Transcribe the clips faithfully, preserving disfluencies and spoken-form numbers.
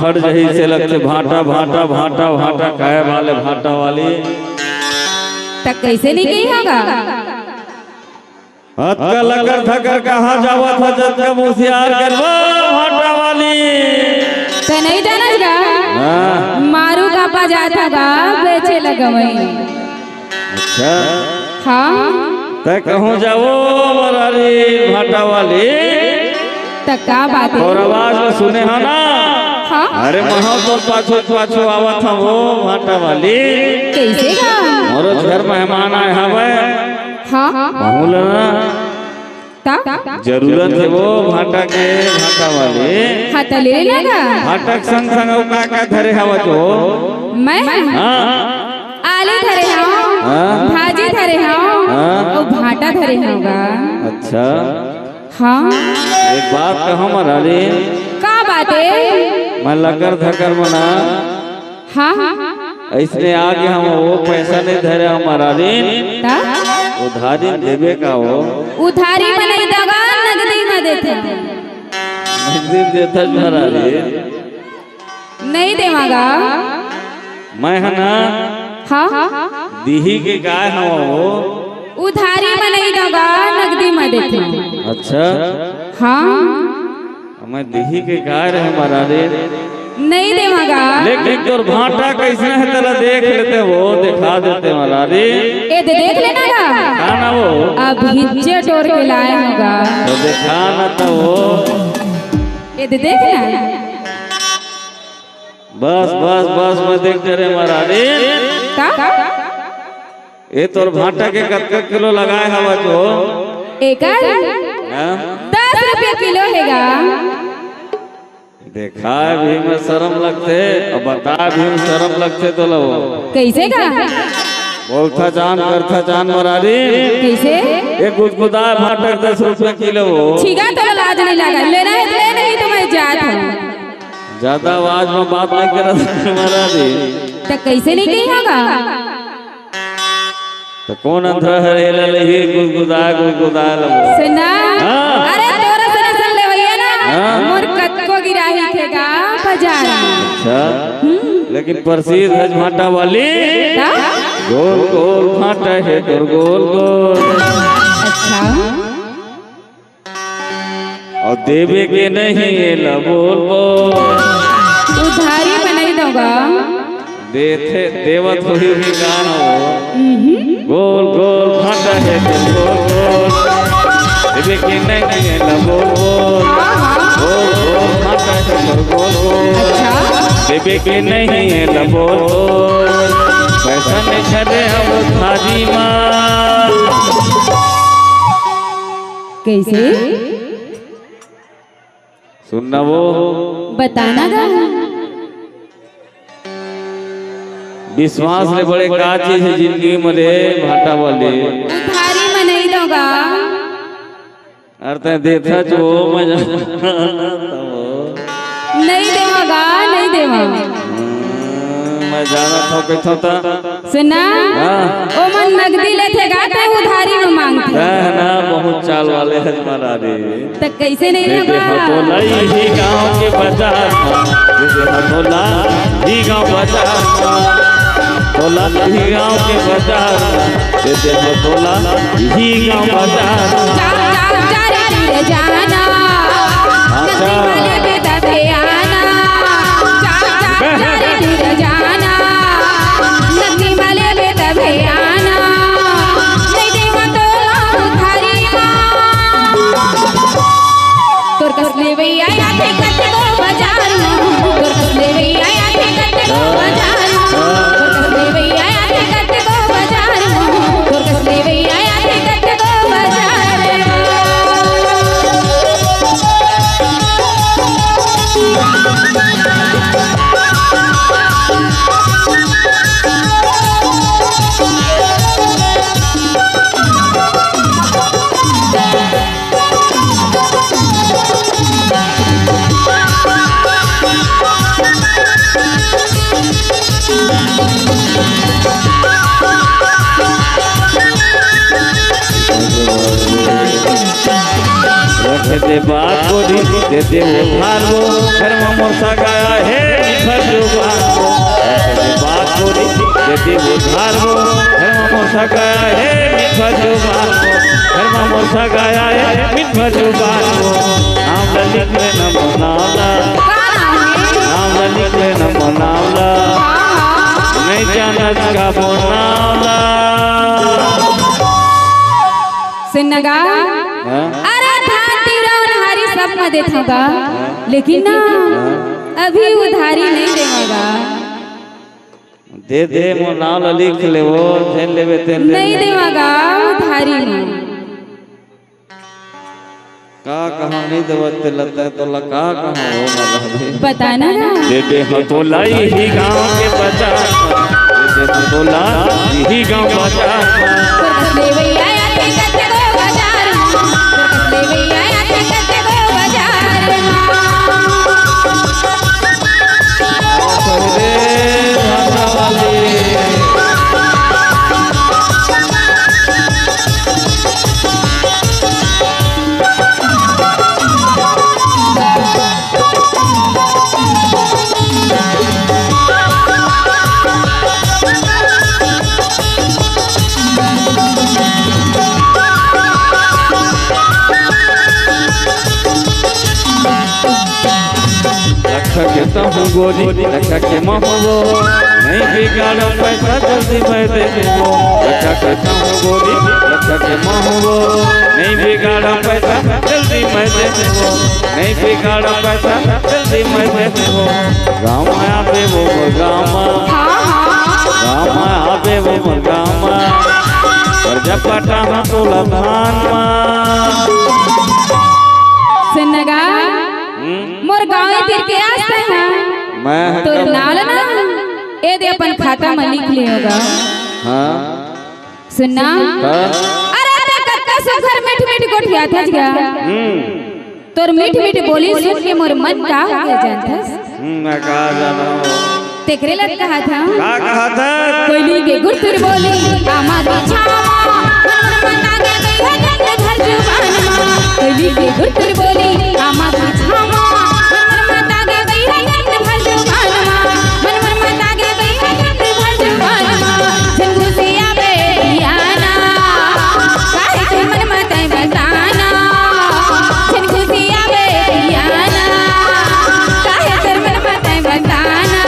हट जही से लगथे भांटा, भांटा, भांटा, भांटा, काय वाले भांटा वाली। त कइसे नइ कही होगा? अतका लकर धकर कहाँ जावत ह, जतका मुसियार के वो भांटा वाली। त नइ जानस गा? हाँ। मारू कापा जात ह गा, बेचे लगवई। अच्छा। हाँ। त कहूँ जावो मरारी भांटा वाली। त का बात हे? तोर आवाज ल सुने हँव ना। हाँ। अरे महूँ तोर पाछू पाछू आवत हँव वो भांटा वाली। कइसे गा? मोरो घर मेहमान आय हवय। हाँ। महूँ ल ना। त? जरूरत हे वो भांटा के, भांटा वाली। हाँ, त ले लेना गा। भांटा के संग संग अउ का का धरे हवत वो? मैं? हाँ। आली धरे हँव, हाँ? भाजी धरे हँव, हाँ? अउ भांटा धरे हँव गा। अच्छा। हाँ। एक बात कहँव मरारी। का बात हे? मैं लकर धकर मना। हाँ, हाँ। अइसने आगे हँव वो पैसा नइ धरे हँव मरारी। त? उधारी देबे का वो? उधारी म नइ दँव गा, नगदी म देथँव। नगदी देथस मरारी। नइ देवँव गा। मैं ह ना हाँ। दिही के काय हँव वो? उधारी म नइ दँव गा, नगदी म देथँव। अच्छा। हाँ। मैं दिही के काय रहेंव मरारी? नइ देवँव गा। लेकिन तोर भांटा कइसने हे तेला देख लेतेंव वो, देखा देतेंव मरारी। ए दे देख लेना गा। का ना वो? अभी हिच्चे टोर के लाय हँव गा। त देखा ना त वो। ए दे देख ना। बस, बस, बस, मैं देख डरेंव मरारी। का? ए तोर भांटा के कतका किलो लगाय हवस वो? एकर? हाँ? दस रुपया किलो हे गा। देखाय भी म सरम लगथे, अउ बताय भी म सरम लगथे तोला वो। कइसे गा? बोलथस जान, करथस जान मरारी। कइसे? ए गुदगुदाय भांटा के दस रुपया किलो वो। छी गा, तोला लाज नइ लागय? लेना हे त ले, नहीं त मैं जात हँव। जादा आवाज म बात नइ करस मरारी। त कइसे नइ कही होगा? त कोन अंधरा हरे ला लेही गुदगुदा गुदगुदा लबो। सुना? हाँ। अरे तोर असन असन लेवइया ना, हाँ। मोर कतको गिराही थे गा बाजार म। अच्छा। हम्म। लेकिन प्रसिद्ध हे भांटा वाली। का? गोल गोल भांटा हे तोर गोल गोल। अच्छा। अउ देबे के नहीं एला बोल बोल। उधारी म नइ दँव गा। देथे, देवत होही भी का हो। हम्म। गोल गोल भांटा हे तो गोल गोल। देबे के नहीं एला बोल बोल। हाँ, हाँ। गोल गोल भांटा हे तो गोल गोल। अच्छा। देबे के नहीं एला बोल बोल। पैसा नइ धरे हँव उधारी म। कइसे? सुन ना वो। बता ना गा। विश्वास ले बड़े का चीज हे जिंदगी म रे भांटा वाली? उधारी म नइ दँव गा। अरे तैं देथस वो, मैं जानत हँव। नइ देवँव गा, नइ देवँव। हम्म, मैं जानत हँव कहिथँव त। सुन ना, हाँ। ओमन नगदी लेथे गा, तैं उधारी म मांगथे। तैं ना बहुत चाल वाले हस मरारी। त कइसे नइ दे दे होगा? हो तोला इही गाँव के बाजार म, दे दे हो तोला इही गाँव बाजार म, तोला इही गाँव के बाजार म, दे दे हो तोला इही गाँव बाजार म। जा, जा, जा रे दूर जाना, हाँ, नदी जा। वाले बेटा पे आना। जा, जा, जा रे दूर जाना, नदी वाले बेटा पे आना। नइ देवँव तोला उधारी म। तोर कस लेवइया आथे कतको बाजार म, तोर कस लेवइया आथे कतको बाजार म, तोर कस लेवइया आथे कतको बाजार म, तोर कस लेवइया आथे कतको बाजार म। रख दे बात को दी, दे दे वो धार वो, घर में मोर सगाया है। दे उधार वो, घर मा मोर सगा आए हे, मीठा जुबान वो, घर मा मोर सगा आए हे, मीठा जुबान वो, नाम ला लिख ले ना मोर नाम ला, नाम ला लिख ले ना मोर नाम ला, नहीं जानत का मोर नाम ला। सुन ना गा। हाँ? अरे धान तिवरा उधारी सब म देथव गा, लेकिन ना, हाँ? अभी उधारी नहीं देवव गा। दे दे, मोर नाव ला लिख ले वो, जेन लेबे तेन ले। नहीं देवव गा उधारी म। का कहा नहीं देवत ते लते तोला का कहा हो मला भी। बता ना गा। दे दे हो तोला इही गाँव के बता। दे दे हो तोला इही गाँव बता। रक्षा के तहूँ गोरी, रक्षा के महबो, नहीं बिगाड़ो पैसा जल्दी मैं दे देबो। रक्षा के तहूँ गोरी, रक्षा के महबो, नहीं बिगाड़ो पैसा जल्दी मैं दे देबो। नहीं बिगाड़ो पैसा जल्दी मैं दे देबो। गाँव में आबे वो मोर गाँव में, गाँव में आबे वो मोर गाँव में, और जब पटा हाँ तोला धान में। सुन ना गा। हम्म? मोर गाँव तीर के आस तैं हा। मैं तोर नाव ल ना, ए दे अपन खाता म लिख लियो गा। हाँ। सुन ना। हाँ। अरे, अरे, कतका सुघर मीठ मीठ गोठियाथस गा। हम्म। तोर मीठ मीठ बोली सुन के मोर मन का हो गे जानथस? हम्म, मैं का जानव। तेकरे ल कहाथंव। का कहाथस? कोयली के गुरतुर बोली, आमा के छावा, मन मन मता के गई है जंग भर जुबान मा। कोयली के गुरतुर बोली, आमा के छावा, मन मन मता के गई है जंग भर जुबान मा। मन मन मता के गई है जंग भर जुबान मा। झन घुसिया बे पियाना, काहे झन मन मता बताना। झन घुसिया बे पियाना, काहे झन मन मता बताना।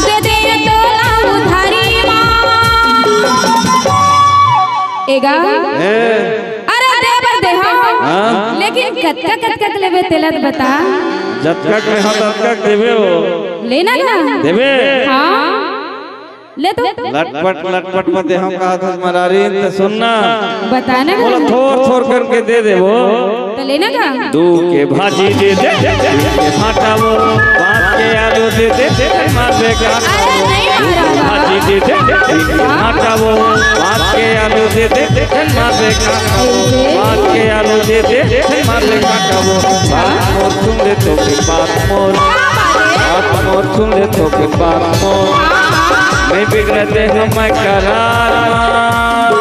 दे दे तोला उधारी मा। ए गा। ए। अरे दे बर दे हो। हाँ? लेकिन कतका कतका के लेबे तेला त बता। जतका के हो ततका के देबे हो। लेना ना। देबे। हाँ। ले तो। लटपट लटपट मत दे, हम कहा था मरारी त सुन ना। बता ना। बोला थोर थोर करके दे देबो। त लेना का? दू के भाजी दे दे, तीन के भाटा वो, पाँच के आलू दे दे, मार दे का। अरे नहीं मारा। दू के भाजी दे दे, तीन के भाटा वो, पाँच के आलू दे दे, मार दे का। पाँच के आलू दे दे, मार दे का वो। बात मोर सुन ले तो फिर बात मोर। बात मोर सुन ले तो फिर बात मोर। नहीं बिगड़ते हम मैं करार।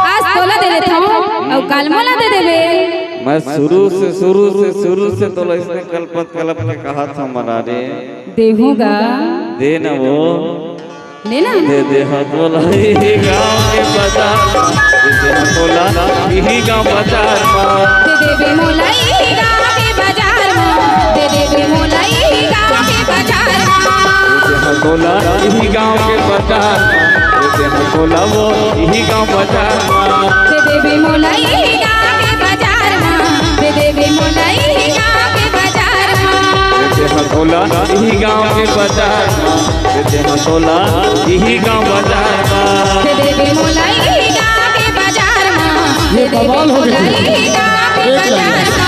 आज तोला दे देथंव, अउ काल मोला दे देबे। मैं शुरू से, शुरू से, शुरू से तोला इसने कलपत कलप के कहा था मरारी। देहूँ गा। दे ना वो। ले ना। दे दे हो तोला इही गाँव के बाजार, दे दे हो तोला इही गाँव बाजार मा। दे देबे मोला इही गाँव के बाजार मा। दे देबे मोला इही गाँव के बाजार मा। दे दे हो तोला इही गाँव के बाजार मा। दे दे हो तोला वो इही गाँव बाजार मा। दे देबे मोला इही गाँव के बाजार मा। दे देबे मोला इही गाँव के बाजार मा। दे दे हो तोला इही गाँव के बाजार मा। दे दे हो तोला इही गाँव बाजार मा। दे देबे मोला इही गाँव के बाजार मा। ये दे देबे बवाल हो मोला गया। इही गाँव के एक बाजार लाइन। मा।